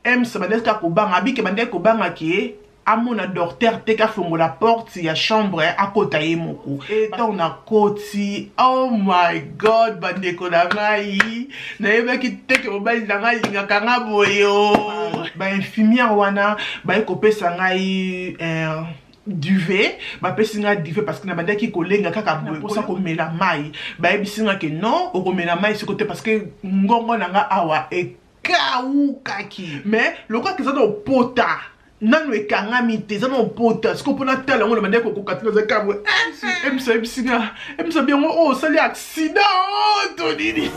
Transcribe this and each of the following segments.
Ems bandaki kaka kobanga, abike bandaki kobanga ke amona docteur te, kafongola porte ya chambre, akota ye moko. E ntango nakoti, oh my God, bandeko na ngai, nayebaki te ke mobali na ngai alingaka nga boyo. Bainfirmière wana baye kopesa ngai duvet, bapesi ngai duvet parce que nabandaki kolenga kaka boye, mposa komela mai. Bayebisi nga ke non, okomela mai siko te parce que ngongo na nga awa ekawukaki, mais lokola eza na opota nanu ekangami te, eza na opota siko mpona tala yango na bandaki kokoka te. Nazalaki boye, emisa yebisi nga, emisa biango oyo osali accident to nini?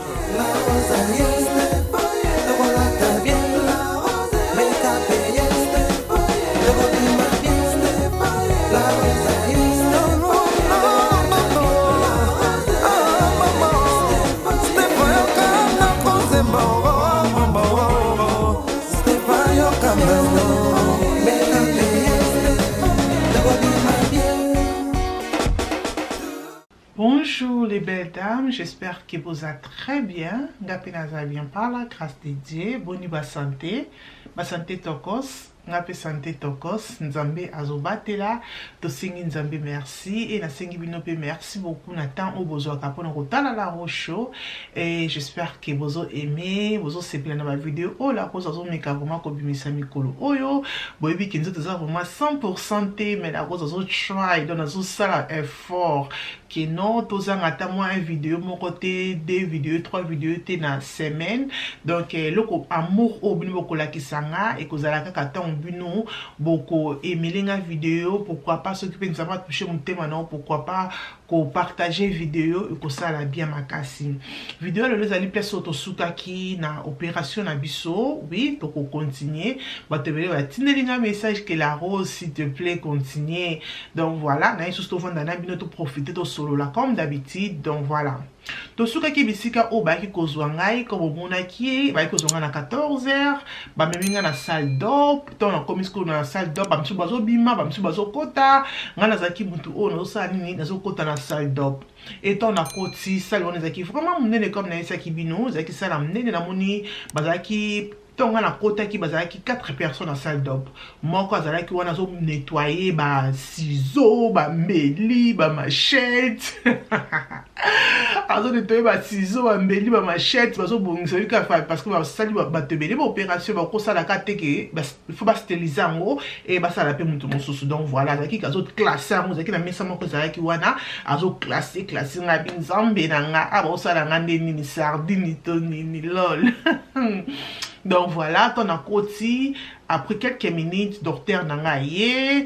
Bonjour les belles dames, j'espère que vous allez très bien. Nga pe naza bien par la grâce de Dieu. Boni ba santé, ba santé tokos, nga pe santé tokos, Nzambe azobatela, tosengi Nzambe merci et nasengi bino pe merci beaucoup na temps oyo bozwaka mpona kotala La Rose Show et j'espère que bozo aimer, bozo sepela na ba vidéo oyo La Rose azomeka vraiment kobimisa mikolo oyo. Boyebi ke nzoto eza vraiment 100% te, mais La Rose azo try, donc azosala effort ke non, tozanga ata mwa un vidéo moko te, deux vidéos, trois vidéos te na semaine. Donc eloko amour oyo bino bokolakisa nga ekozala kaka ntango bino bokoemele nga vidéo. Pourquoi pas, soki mpe Nzambe atouche motema na yo, pourquoi pas kopartage vidéo, ekosala bien makasi. Vidéo lelo ezali place oyo tosukaki na opération na biso. Oui, tokocontinue. Bato ebele batindeli nga message que La Rose, s'il te plaît, continue. Donc voilà, na ye susu tovanda na bino, toprofite, tosolola comme d'habitude. Donc voilà, tosukaki bisika oyo bayaki kozwa ngai. Comme omonaki, bayaki kozwa ngai na 14 heures, bamemi ngai na salle d'op. Ntango nakomi sikoyo na salle d'op, bamisusu bazobima, bamisusu bazokota. Ngai nazalaki motu oyo nazosala nini, nazokota na salle d'op. E ntango nakoti salle wana, ezalaki vraiment monene. Comme nayesaki bino, ezalaki salle ya monene. Namoni bazalaki, ntango ngai nakotaki, bazalaki 4 personnes na salle d'op. Moko azalaki wana azonettoye basizo, bambeli, bamachete, azonettoye basizo, bambeli, bamachete, bazobongisa yoka, parce que basali bato ebele baopération, bakosalaka te ke faut bastériliser yango e basala mpe moto mosusu. Donc voilà, azalaki azoclasse yango, ezalaki na mesa moko ezalaki wana, azoclasse classe. Ngai bi Nzambe na nga, a baosala nga nde nini, sardine to nini, lol. Donc voilà, ntango nakoti, après quelques minutes, docteur na nga aye,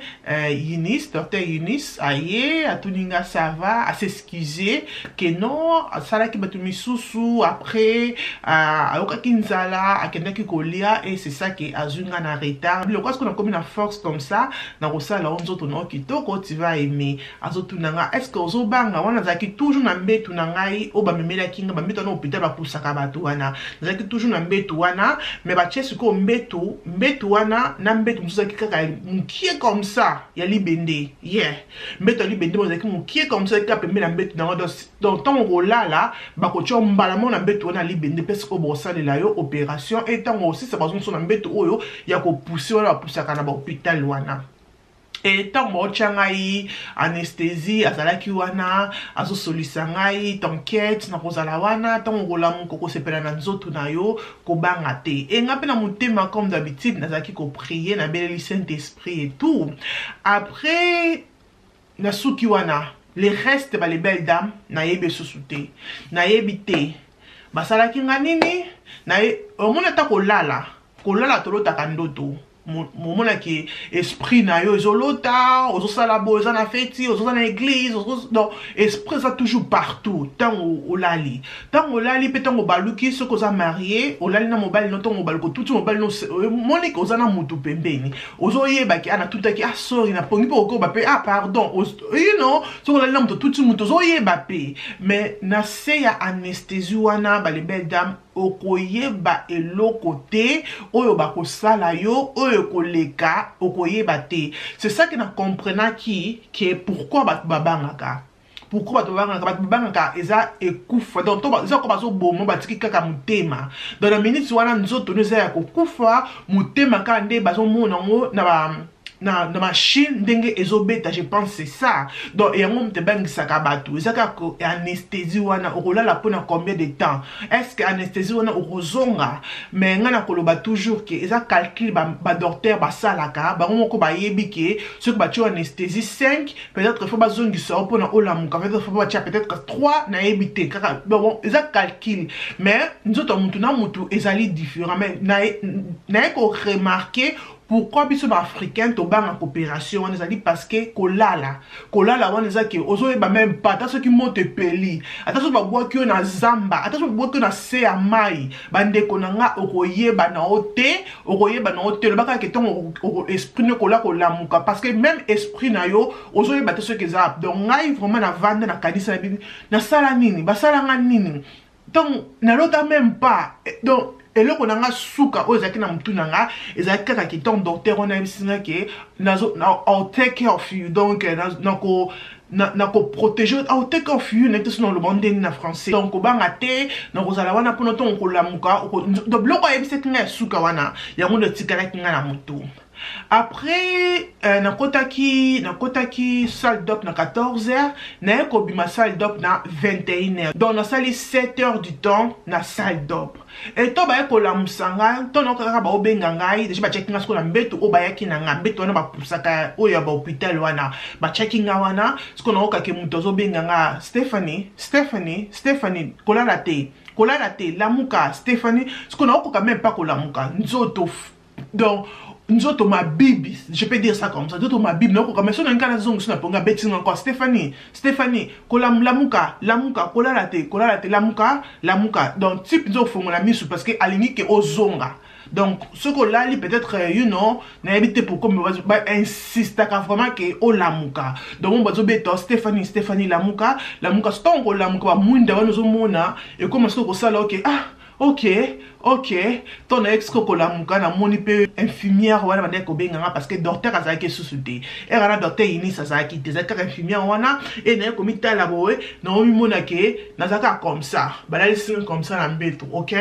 Yunis, docteur Yunis aye, atuni nga ça va, as'excuse ke non, asalaki bato misusu, après ayokaki nzala, akendaki kolia et c'est ça ke azwi nga na retard. Biloko sikoyo nakomi na force comme ça, nakosala o nzoto na yo kitoko, tu vas aimer. Azotuna nga: est ce que ozobanga? Wana azalaki toujours na mbetu na ngai oyo bamemelaki nga, bambetu wana hôpital bapusaka bato wana. Nazalaki toujours na mbetu wana, mais batie sikoyo mbetu wana na mbetu mosusu ezalaki kaka mokie comme ça ya libende. Yeah, mbetu ya libende mo ezalaki mokie comme ça, kaka pembeni na mbetu nango. Donc ntango kolala, bakotia mbala moko na mbetu wana ya libende mpe sikoyo bokosalela yo opération. E ntango osisa, bazongiso na mbetu oyo ya kopuse wana bapusaka na bahôpital wana. E ntango baotya ngai anesthésie, azalaki wana azosolisa ngai: t'inquiète, nakozala wana ntango okolamuka, okosepela na nzoto na yo, kobanga te. E nga mpe na motema, comme d'habitude, nazalaki koprier, nabeleli Saint Esprit et tout. Après nasuki wana. Le reste, bale belle dame, nayebi esusu te, nayebi te basalaki nga nini. Omoni ata kolala, kolala tolotaka ndoto, omonaki esprit na yo ezolota, ozosala boye, oza na feti, ozoza na église. Donc esprit eza toujours partout ntango olali. Ntango olali mpe, ntango obaluki, soki oza marie, olali na mobali no, ntango obaluki, otuti mobali no, omoniki oza na mutu pembeni, ozoyebaki: ah, natutaki, ah, sorry, napongi mpe okoba mpe, ah, pardon. Soki olali na moto, otuti moto, ozoyeba mpe. Mais na se ya anesthésie wana, bale belle dame, okoyeba eloko te. Oyo bakosala yo, oyo ekoleka, okoyeba te. C'est ça que na comprenaki ke pourquoi bato babangaka. Pourquoi bato babangaka? Bato babangaka eza ekufa. Donc to eza ko bazoboma, batiki kaka motema. Donc na minute wana, nzoto no eza ya kokufa, motema kaka nde bazomona yango na ba na machine ndenge ezobeta. Je pense c'est ça. Donc yango moto ebangisaka bato, eza kaka anesthésie wana. Okolala mpona combien de temps? Est ce que anesthésie wana okozonga? Mais ngai nakoloba toujours ke eza calcul badocteur basalaka. Bango moko bayebi ke soki batie anesthésie 5, peut-être faut bazongisa yo mpona olamuka, peut-être faut batia peut-être 3, nayebi te kaka. Bon, eza calcul, mais nzoto ya mutu na mutu ezali différent. Mais naye koremarquer pourquoi biso baafricain tobangaka opération wana, ezali parce que kolala, kolala wana eza ke ozoyeba même pas. Ata soki moto epeli, ata soki babwaki yo na zamba, ata soki babwaki yo na se ya mai, bandeko na nga, okoyeba na yo te, okoyeba na yo te. Lobaka ke ntongo esprit no kola kolamuka, parce que même esprit na yo ozoyeba te soki eza. Donc ngai vraiment navanda, nakanisa na bini, nasala nini, basalanga nini, donc nalota même pas. Donc eloko na nga suka oyo ezalaki na motu na nga ezalaki kaka ke ntango docteur wana ayebisi nga ke I'll take care of you, donc nako nakoprotéger, I'll take care of you, nayebi te so naloba ndeni na français. Donc kobanga te, nakozala wana mpona ntongo kolamuka. Donc biloko ayebisaki ngai ya suka wana, yango nde etikalaki ngai na motu. Après nakotaki salle d'op na 14 heures, naye kobima salle d'op na 21 heures. Donc nasali 7 heures du temps na salle d'op. E to baye kolamusa ngai, ntongo nayoka kaka baobenga ngai. Déjà batiaki ngai sikoyo na mbeto oyo bayaki na ngai, mbeto wana bapusaka oyo ya bahôpital wana. Batiaki ngai wana, sikoyo nayokaki moto azobenga nga: "Stephanie, Stephanie, Stephanie, kolala te, kolala te, lamuka, Stephanie." Sikoyo naokoka même pas kolamuka. Nzoto, donc nzoto mabibi, je peux dire ça comme ça, nzoto mabibi, naokoka. Mais so nalingi nazonga so na ponga, abeti nga encore: "Stéphanie, Stéphanie, lamuka, lamuka, kolala te, kolala te, lamuka, lamuka." Donc type nzofongola misu parce que alingi ke ozonga. Donc soki olali, peut-être, nayebi te pourquoi bainsistaka vraiment ke olamuka. Donc mo bazobeta: "Stéphanie, Stéphanie, lamuka, lamuka." So ntango kolamuka, bamwinda wana ozomona ekoma soki kosala. Ok, ah ok, to naye sikoyo kolamuka, namoni mpe infirmière wana bandaki kobenganga, parce que docteur azalaki esusu te. Ere wana docteur Inis azalaki te, ezalaki kaka infirmière wana. E naye komitala boye, naomimona ke naza kaka comme ça, balalisi ngai comme ça na mbeto. Ok,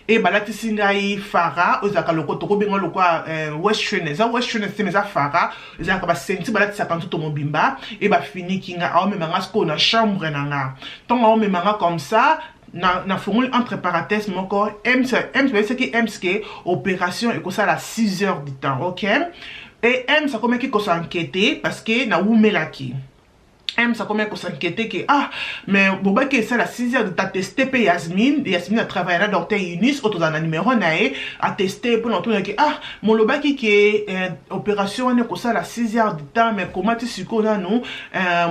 e balatisi ngai fara oyo ezalaka loko tokobenga lokwa western, eza western te, eza fara, ezalaka basenti balatisaka nzoto mobimba. E bafiniki nga, aomema nga sikoyo na chambre na nga. Ntongo aomema nga comme ça, na fongoli entre parenthèse moko, ems ems bayebisaki ems ke opération ekosala 6 heures du temps. Ok, e ems akomaki kos'inquiéter parce que nawumelaki. Ems akomaki kos'inquiéter ke ah, mais bobaki esala 6 heures de temps. Atexter mpe Yasmine. Yasmine atravaille na docteur Eunice oyo tozala na numéro na ye. Atexter mpona otunaki: "Ah, molobaki ke opération wana ekosala 6 heures de temps, mais koma ti sikoyo nanu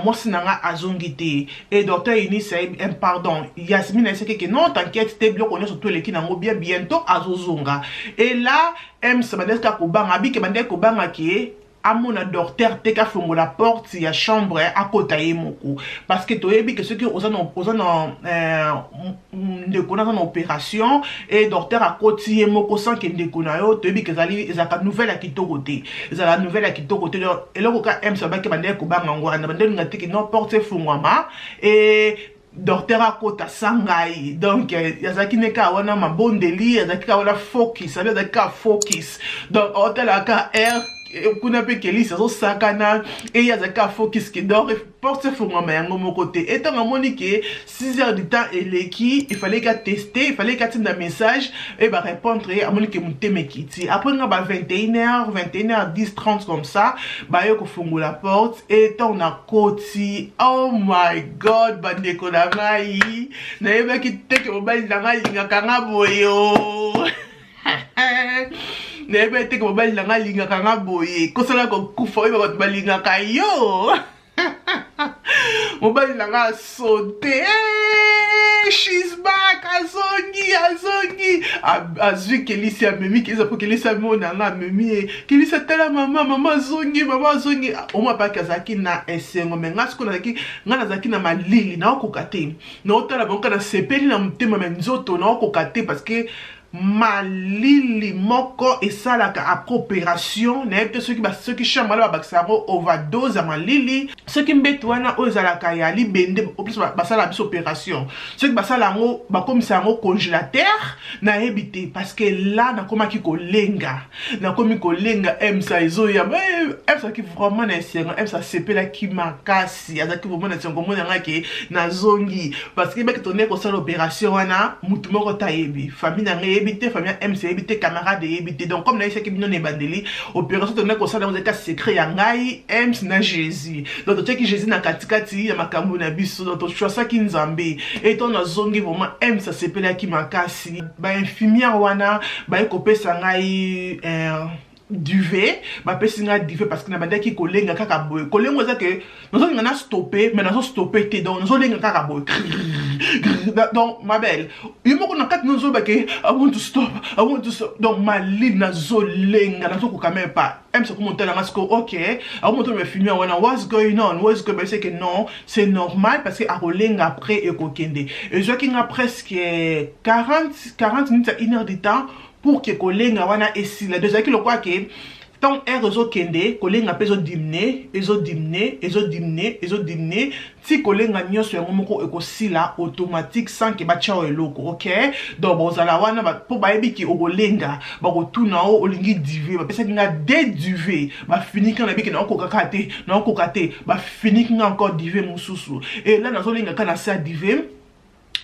mwasi na nga azongi te?" E docteur Eunice, pardon, Yasmine ayebisaki ke non, t'inquiète te, biloko nyonso to eleki nango bien, bientôt azozonga. Et là ems bandeki kaka kobanga, abike bandeki kobanga ke amona docteur te, kafongola porte ya chambre akota ye moko, parce que toyebi ke soki oza na ndeko na aza na opération e docteur akoti ye moko sans ke ndeko na yo, toyebi ke ezali, ezalaka nouvelle ya kitoko te, ezalaka nouvelle ya kitoko te. Donc eloko ka ems abaki, bandeki kobanga yango wana, bandeki linga te ke non, porte efungwama e docteur akota sa ngai. Donc azalaki ne kaka wana mabondeli, azalaki kaka wana focus, abi azalaki kaka focus. Donc otalaka air kuna mpe kelisi azosakana, eye azalaki kaka focus ke donc porte efungwama yango moko te. Etango amoni ke 6 heures du temps eleki, ifallait atexter, ifallait atinda message e barépondre ye. Amoni ke motema ekiti. Après nga ba 21 heures, 21 heures 10, 30 comme ça, baye kofungola porte. E ntango nakoti, oh my God, bandeko na ngai, nayebaki te ke mobali na ngai alingaka nga boyo. Nayebi te ke mobali na ngai alingaka nga boye. Kosala kokufa, oyeba bato balingaka yo. Mobali na nga asote: "She's back, azongi, azongi." Azwi kelisi, amemi kelisi mpo kelisi amona nga, amemi ye kelisi: "Atala mama, mama azongi, mama azongi." Omwa paki azalaki na esengo, mais nga sikoyo nazalaki, nga nazalaki na malili, naokoka te. Naotala bango kaka, nasepeli na motema, mais nzoto naokoka te parce que Malili moko esalaka après opération, nayebi te soki soki chambre wana babakisa yango overdose ya malili, soki mbeto wana oyo ezalaka ya libende plus basala biso opération, soki basala yango, bakomisa yango congélateur, nayebi te. Parce que là nakomaki kolenga, nakomi kolenga. Emsa ezoya, ems azalaki vraiment na esengo, ems asepelaki makasi, azalaki vraiment na esengo komona nga ke nazongi, parce que baki tonde kosala opération wana, mutu moko ta yebi, famille na ngai eyebi te, famille ya ems eyebi te, camarade eyebi te. Donc comme nayebisaki bino na ebandeli, opération tonde kosala yango ezalaki secret ya ngai, ems na Jésus. Donc totiaki Jésus na katikati ya makambo na biso, donc tochoisaki Nzambe. E ntango nazongi, vraiment ems asepelaki makasi. Bainfirmière wana baye kopesa ngai duvet, bapesi ngai duvet parce que nabandaki kolenga kaka boye. Kolenga eza ke nazolinga na stoppe, mais nazostoppe te, donc nazolenga kaka boye. Donc ma belle, yo moko na kati nazoba ke "I want to stop, I want to stop". Donc malili, nazolenga, nazokoka même pas. Ems akomotala nga siko, ok, akomotala bafilme wana: "What's going on? What's going?" Bayebisi ke non, c'est normal, parce que akolenga, après ekokende. Ezwaki nga presque 40 minutes à une heure de temps pour ke kolenga wana esila. Donc ezalaki lokola ke ntango heure ezokende, kolenga mpe ezodiminuer, ezodiminuer, ezodiminuer, ezodiminuer, ti kolenga nyonso yango moko ekosila automatique sans ke batia oyo eloko. Ok, donc bozala wana mpo bayebi ke okolenga, bakotuna o olingi duvet. Bapesaki nga deux duvet, bafiniki nga, nayebi ke naokoka kaka te, naokoka te, bafiniki nga encore duvet mosusu. E la nazolenga kaka na se ya duvet.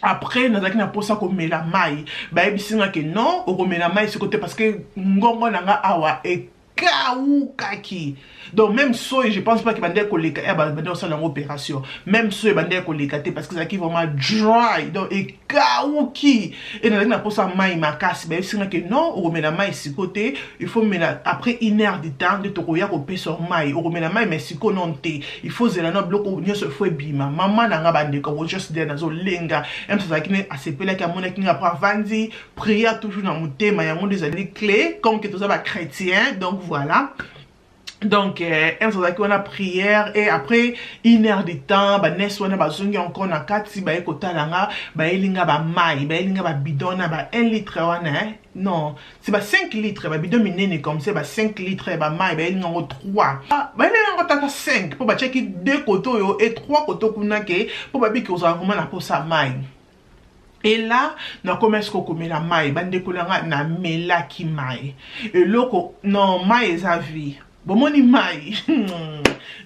Après nazalaki na mposa komela mai, bayebisi nga ke non, okomela mai siko te, parce que ngongo na nga awa ekawukaki. Donc même soki, je pense pas ke bandeki koleka ya bandeki kosala yango opération, même soki bandeki koleka te, parce que ezalaki vraiment dry, donc ekawuki. E nazalaki na mposa mai makasi, bayebisi nga ke non, okomela mai siko te, il faut mela après une heure de temps nde tokoya kopesa mai, okomela mai, mais siko non te, il faut zela na biloko nyonso, il faut ebima. Mama na nga, bandeko, ko just there nazolenga. Ems azalaki ne asepelaki, amonaki nga après avandi, prière toujours na motema, yango nde ezali clé, comme ke toza bachrétien. Donc voilà, donc ems azalaki wana, prière, et après une heure de temps banesi wana bazongi encore na kati, baye kotala nga, bayeli nga bamai, bayeli nga babidon na ba 1 litre wana, non, c'est ba 5 litres, babidon minene comme ça, ba 5 litres ya bamai. Bayeli nga yango 3, bayeli yango tata 5, mpo batiaki 2 koto oyo e 3 koto kuna, ke mpo babiki kozala vraiment na posa mai. Et là nakomi esika okomela mai. Bandeko na nga, namelaki mai, eloko non, mai eza vie. Bomoni mai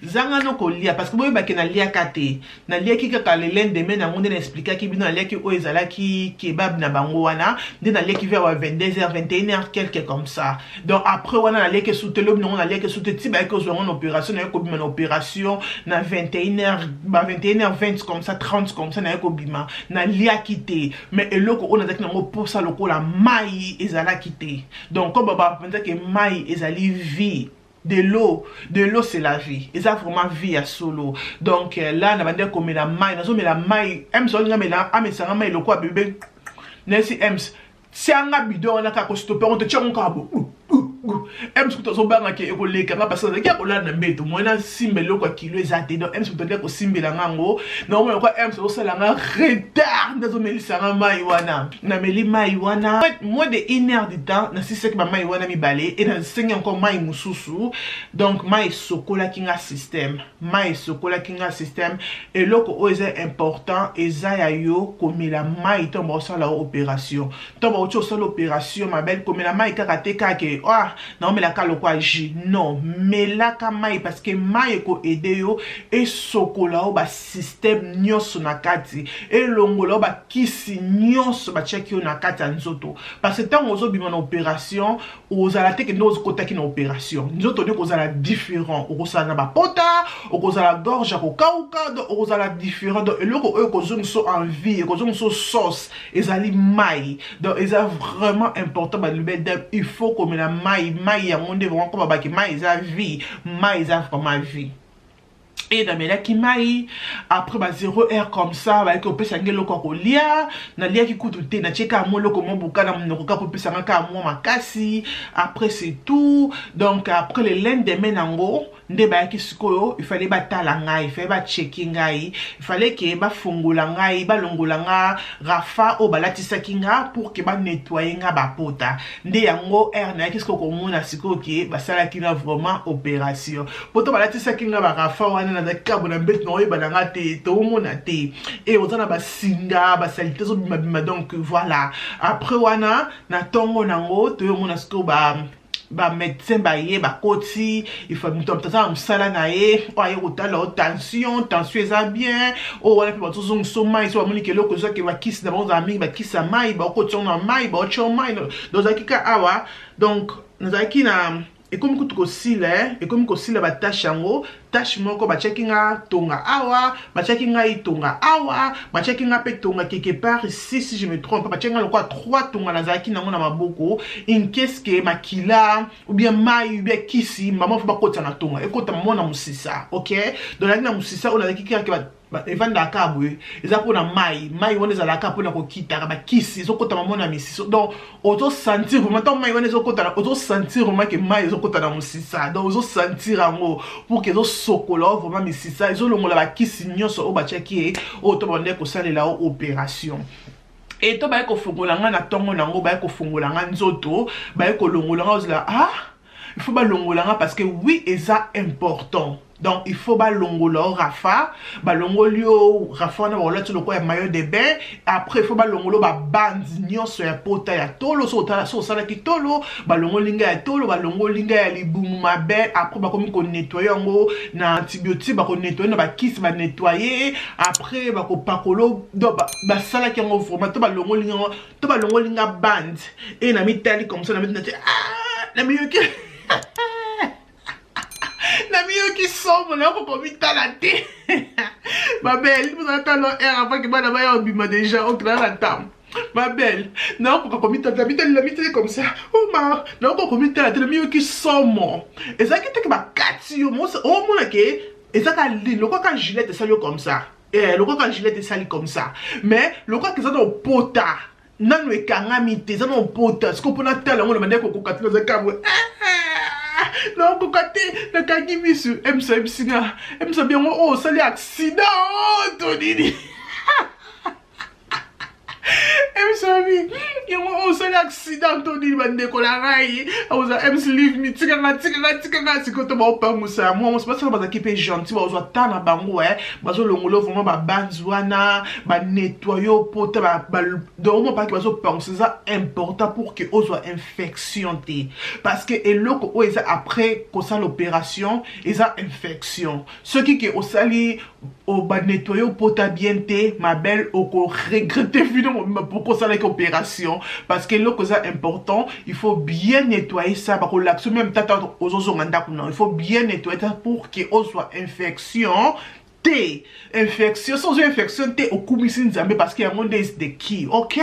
zanga no kolia, parce que boyebaki naliaka te, naliaki kaka le lendemain nango nde naexplikaki bino, naliaki oyo ezalaki kebab na bango wana, nde naliaki vers 22 h 21 h quelque comme ça. Donc après wana naliaki esu te, lobi nango naliaki esu te, ti bayaki kozwa yango na opération. Naye kobima na opération na 21 h, ba 21 h 20 comme ça, 30 comme ça, naye kobima, naliaki te. Mais eloko oyo nazalaki nango posa lokola mai ezalaki te. Donc comme bapenzaki mai ezali vie, de l'eau, de l'eau c'est la vie, eza vraiment vie ya solo. Donc là na bandi komela mai, nazomela mai, ems olinga mela, amesanga mai lokola bébé. Nesi ems tianga bidon wana kaka, kostope yango te, tiango kaka bo. Ems kutu azobangaki ekolekanga, parce que azalaki ya kolala na mbeto, moye nasimba eloko ya kilo eza te. Donc ems kutu andeki kosimbelanga yango, naomona kwa ems azosalanga retard nde azomelisanga mai wana. Nameli mai wana, moins de une heure de temps nasisaki bamai wana mibale, e nasengi encore mai mosusu. Donc mai esokolaki nga système, mai esokolaki nga système. Eloko oyo eza important eza ya yo komela mai ntango baosala opération. Ntango bauti osala opération, mabele, komela mai kaka te, kaka ah, naomelaka lokwa jus, non, melaka mai, parce que mai ekoaider yo esokola yo basystème nyonso na kati, elongola yo bakisi nyonso batiaki yo na kati ya nzoto. Parce que ntango ozobima na opération, ozala te kende ozokotaki na opération, nzoto nde kozala différent, okozala na bapota, okozala gorge ya kokauka, donc okozala différent. Donc eloko oyo ekozongisa en vie, ekozongisa sauce, ezali mai. Donc eza vraiment important, balobel, il faut komela mai. Mai yango nde vraiment, ko babaki mai eza vie, mai eza vraiment vie. E namelaki mai, après ba 0 heure comme ça, bayaki kopesa ngai eloko ya kolia. Naliaki kutu te, natie kaka mwa eloko mobuka na monoko, kaka kopesa nga kaka mwa makasi. Après c'est tout. Donc après le lendemain nango Nde bayaki sikoyo, il fallait batala ngai, il fallait bacheki ngai, il fallait ke bafongola ngai, balongola nga rafa oyo balatisaki nga pour ke banettoye nga bapota. Nde yango heure nayaki sikoyo komona sikoyo ke basalaki nga vraiment opération. Poto balatisaki nga barafa wana, nazalaki kabo na mbeto, na oyeba na nga te, toomona te e oza na basinga, basalite ezobimabima. Donc voilà, après wana, na ntongo nango, toyomona sikoyo ba bamédecin baye, bakoti. Ifa moto aza na mosala na ye, oyo aye kotala o tension, tension eza bien. Oyo wana mpe bazozongisa mai, so bamoniki eloko ezwaki, bakisi na bango ozala mingi, bakisi ya mai, bakotia na mai, baotia mai. Donc ozalaki ka awa, donc nazalaki na ekomi kutu kosila, ekomi kosila batache yango. Tache moko batiaki nga tonga awa, batiaki ngai tonga awa, batiaki nga mpe tonga quelque part ici, si je me trompe, batiaki nga lokola trois tonga nazalaki nango na maboko, in case ke makila ou bien mai ou bien kisi, mama fo bakotisa na tonga, ekota mamo na mosisa. Ok, donc nazalaki na mosisa oyo nazalaki kaka evandaka kaka boye, eza mpona mai. Mai wana ezalaka mpona kokitaka bakisi, ezokota mamo na misisa. Donc ozosentir vraiment, ntango mai wana ezokota, ozosentir vraiment ke mai ezokota na mosisa. Donc ozosentir yango pour ke ezosokola o vraiment misisa, ezolongola bakisi nyonso oyo batiaki ye, oyo to bandeki kosalela o opération. E to baye kofongola nga na ntongo nango, baye kofongola nga nzoto, baye kolongola nga, ozela, ah, il faut balongola nga parce que oui, eza important. Donc il faut balongola o rafa. Balongoli o rafa wana, bakolati lokola ya maillot de bain. Après, il faut balongola o babande nyonso ya pota ya tolo. So osalaki tolo, balongoli ngai ya tolo, balongoli ngai ya libumu mabe. Après bakomi konettoyer yango na antibiotique, bakonettoyer na bakisi, banettoyer. Après bakopakolo. Donc basalaki yango vraiment. To balongoli yango, to balongoli nga bande e na mitali comme ça, na mitali, ah, na miyoki somo, nayokoka mitala te. Ma belle, mpozala talo heure avant ke bana baya obima déjà, okenda na ntango. Ma belle, nayokoka komitala, mitali, mitali comme ça, oma nayokoka komitala te, na miyoki somo. Ezalaki teke bakati yo, omona ke ezaka lini lokola Gillette esali yo comme ça, lokola Gillette esali comme ça, mais lokola eza na opota nanu ekangami te, eza na opota. Sikoyo mpona tala yango na bandaki kokoka te, nazalaki boye, nakokoka te, nakangi misu. Emisa ebisinga, emisa biango oyo osali accident o to nini? Emisabi yango oyo osali accident to nini? Bandeko na ngai, akoza ems, leave me, tikanga, tikanga, tikanga. Sikoyo to baopangusa mwa mosi, basala bazalaki mpe gentil, bazwa ta na bango, bazolongola vraiment babanzi wana, banettoyer pota. Donc omwa paki bazopangusa, eza important pour que ozwa infection te, parce que eloko oyo eza après kosala opération eza infection. Soki ke osali, banettoyer opota bien te, ma belle, okoregretter vino mobimba pourquoi osalaki opération, parce que eloko eza important, il faut bien nettoyer ça. Bakolakisa même tata ozozonga ndako na, il faut bien nettoyer ça pour que ozwa infection te. Infection, so ozwa infection te, okumisi Nzambe, parce que yango nde is the key. Ok,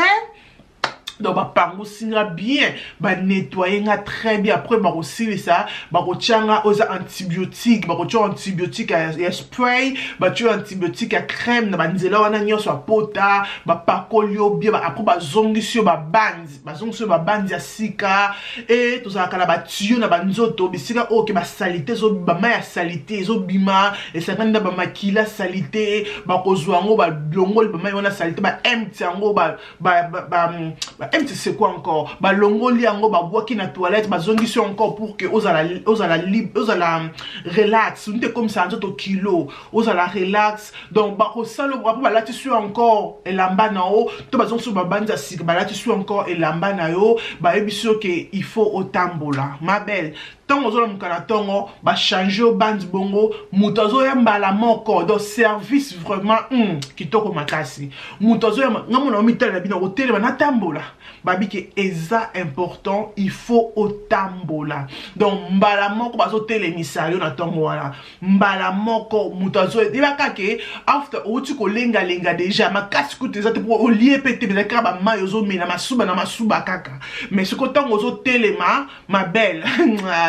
donc bapangusi nga bien, banettoyer nga très bien. Après bakosilisa, bakotia nga oyo eza antibiotique, bakotia antibiotique ya spray, batia antibiotique ya crème na banzela wana nyonso ya pota, bapakoli yo bien. Après bazongisi yo babandi, bazongisi yo babandi ya sika. E tozalaka na batuyo na banzoto, bisika oyo ke basalite, bamai ya salite ezobima, esangani na bamakila salite. Bakozwa yango, balongoli bamai wana salite, baempty yango, baempty, c'est quoi encore, balongoli yango, babwaki na toilette, bazongisi encore pour que ozala, ozala libre, ozala relax nte ekomisa nzoto kilo, ozala relax. Donc bakosala apo, balatisi yo encore elamba na yo, to bazongisi yo babandi ya sika, balatisi yo encore elamba na yo, bayebisi yo ke il faut otambola. Ma belle, ntango ozolamuka na ntongo, bachange yo bandi bongo, moto azoya mbala moko. Donc service vraiment kitoko makasi. Moto azoya nga mona omitalela bino, kotelema natambola, babiki eza important, il faut otambola. Donc mbala moko bazotelemisa yo na ntongo wana, mbala moko moto azoyebaka ke after outi kolengalenga déjà, makasi kutu eza te po olie mpe te, ezali kaka bamai ozomela, masuba na masuba kaka. Mais sikoyo ntango ozotelema, ma belle,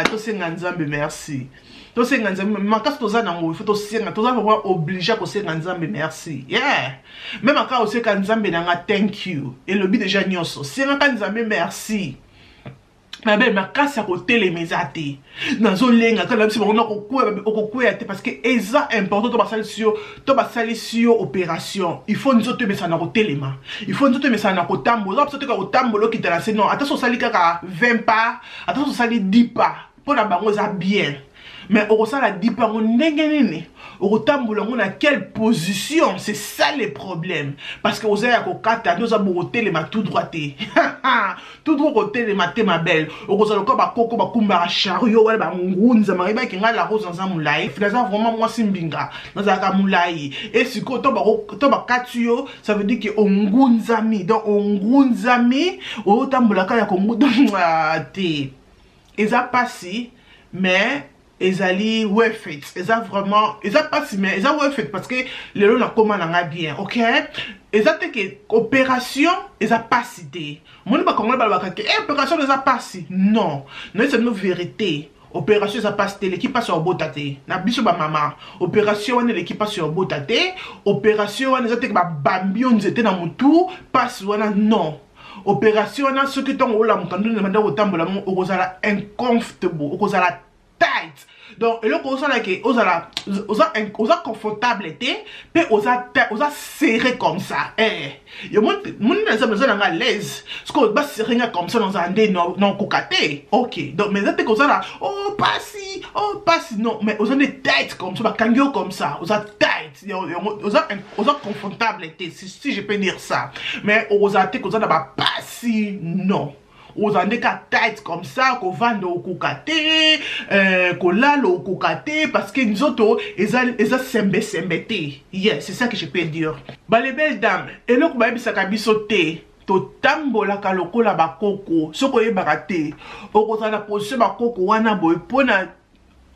tosenga Nzambe merci, tosenga Nzambe makasi toza nango, ifo tosenga, toza vraiment obligé kosenga Nzambe merci. Yeah, même aka oseka Nzambe nanga thank you, elobi déjà nyonso. Sengaka Nzambe merci. Mabe makasi ya kotelema eza te. Nazolenga kaka na biso bango nakokwea, okokwea te, parce que eza important. To basalisi yo opération, il faut nzoto emesana na kotelema, il faut nzoto emesana na kotambola. Oza biso te kaka kotambola, okita na se, non. Ata so osali kaka 20 pas, ata so osali 10 pas, mpo na bango eza bien. Mais okosala 10 pas yango ndenge nini? Okotambola yango na quelle position? C'est ça le problème, parce que oza ya kokata nde oza bokotelema tout droit te, tout droit kotelema te. Ma belle, okozala lokola bakoko bakumbaka chariot wana, bangunzamaka. Ebaki ngai La Rose naza molai, naza vraiment mwasi mbinga, nazalaka molai. E sikoyo to bakati yo, ça veut dire que ongunzami. Donc ongunzami, oyotambolaka ya kongunza te. Eza pasi, mais ezali worth it. Eza vraiment, eza pasi, mais eza worth it, parce que lelo nakóma na nga bien. Ok, eza te ke opération eza pasi te. Omoni, bakongole balobaka ke eh, opération eza pasi. Non, noyesa bino vérité, opération eza pasi te. Eleki mpasi ya obota te. Na biso bamama, opération wana eleki mpasi ya obota te. Opération wana eza te ke babambi yo nzete na motu, mpasi wana, non. Opération wana, soki ntongo olamuka ndenge banda kotambola mongo, okozala uncomfortable, okozala tight. Donc eloko osalaki, ozala oza confortable te, mpe oza serré comme ça. Eh, yo moni, naza nanga à l'aise. Sikoyo baserrer nga comme ça, nazala nde nakoka te. Ok, donc mais eza te kozala oh pasi, oh pasi, non. Mais oza nde tight comme ça, bakangi yo comme ça, oza tight, oza confortable te, si je peux dire ça. Mais okozala te koza na bapasi, non. Ozala nde ka tight comme ça. Kovanda okoka te, kolala okoka te, parce que nzoto eza sembesembe te. Yes, c'est ça que je peux dire. Bale belle dame, eloko bayebisaka biso te, totambolaka lokola bakoko. Soki oyebaka te, okozala na position bakoko wana boye mpona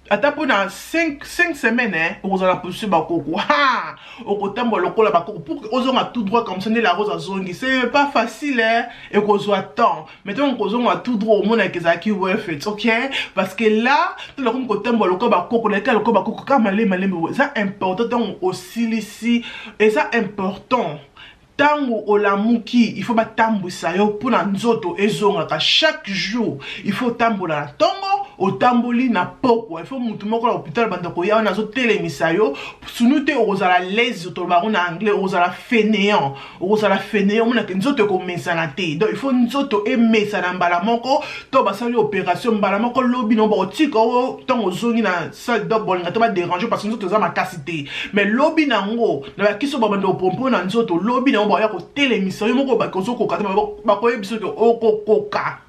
ata mpona 5 semaines, eh, okozala position bakoko. Ha, okotambola lokola bakoko pour que ozonga tout droit comme ça nde La Rose azongi. C'est pas facile, eh, ekozwa temps. Mais ntango kozonga tout droit, omonaka ezalaki worth it. Ok, parce que là tolakomi kotambola lokola bakoko, nayeka lokola bakoko kaka malembe malembe. Eza important ntango osilisi, eza important ntango olamuki, il faut batambwisa yo mpona nzoto ezongaka. Chaque jour il faut otambola na ntongo, otamboli na pokwa. Il faut mutu moko na hôpital banda koya wana azotelemisa yo sunu te. Okozala lazy, toloba yango na anglais, okozala fainéant, okozala fainéant. Omonake nzoto ekomesana te. Donc il faut nzoto emesana mbala moko. To basali opération mbala moko, lobi nango bakotika oyo. Ntango ozongi na salle d'op, bolinga to badéranger, parce que nzoto eza makasi te. Mais lobi nango na bakisi oyo babanda kopompe na nzoto, lobi nango bakoya kotelemisa yo moko. Ozokoka te, bakoyebi soki okokoka,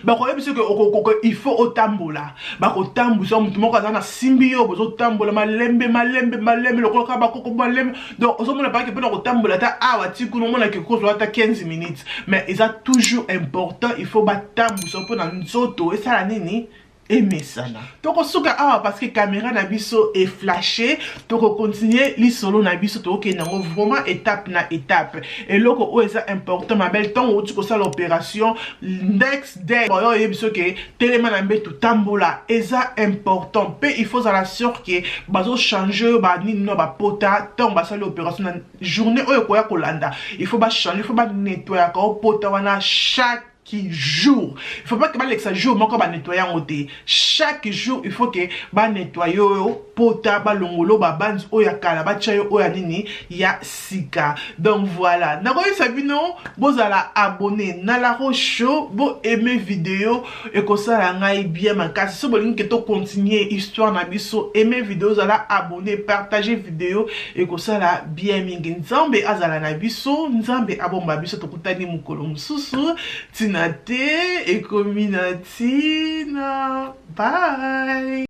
bakoyebi soki okokoka. Il faut otambola, bakotambwisa. Motu moko aza na simbi yo, bozotambola malembe malembe malembe lokola kaka bakoko, malembe. Donc ozomona pake mpona kotambola ata awa ti kuna, omonaki kozwa ata 15 minutes. Mais eza toujours important, il faut batambwisa mpona nzoto esala nini? Emesana. Tokosuka awa parce que caméra na biso eflashe. Tokocontinuer lisolo na biso, tokokende yango vraiment étape na étape. Eloko oyo eza important, ma belle, ntango outi kosala opération, next day oyo oyebi soki telema na mbeto, tambola, eza important. Mpe il faut ozala sûr ke bazochanger oyo banini no bapota. Ntango basali opération, na journée oyo ekoya kolanda, il faut bachanger, il faut banettoyaka opota wana chaque jour. Il faut pas que balekisa jour moko banettoyer yango te. Chaque jour il faut que banettoyer oyo pota, balongolo babanzi oyo ya kala, batia yo oyo ya nini, ya sika. Donc voilà, nakoyebisa bino, bozala abonné na La Rose Show, bo aime vidéo, ekosala ngai bien makasi. So bolingi ke tocontinuer histoire na biso, aime vidéo, ozala abonné, partage vidéo, ekosala bien mingi. Nzambe azala na biso, Nzambe abomba biso. Tokutani mokolo mosusu. Ntina te ekomi na ntina. Bye.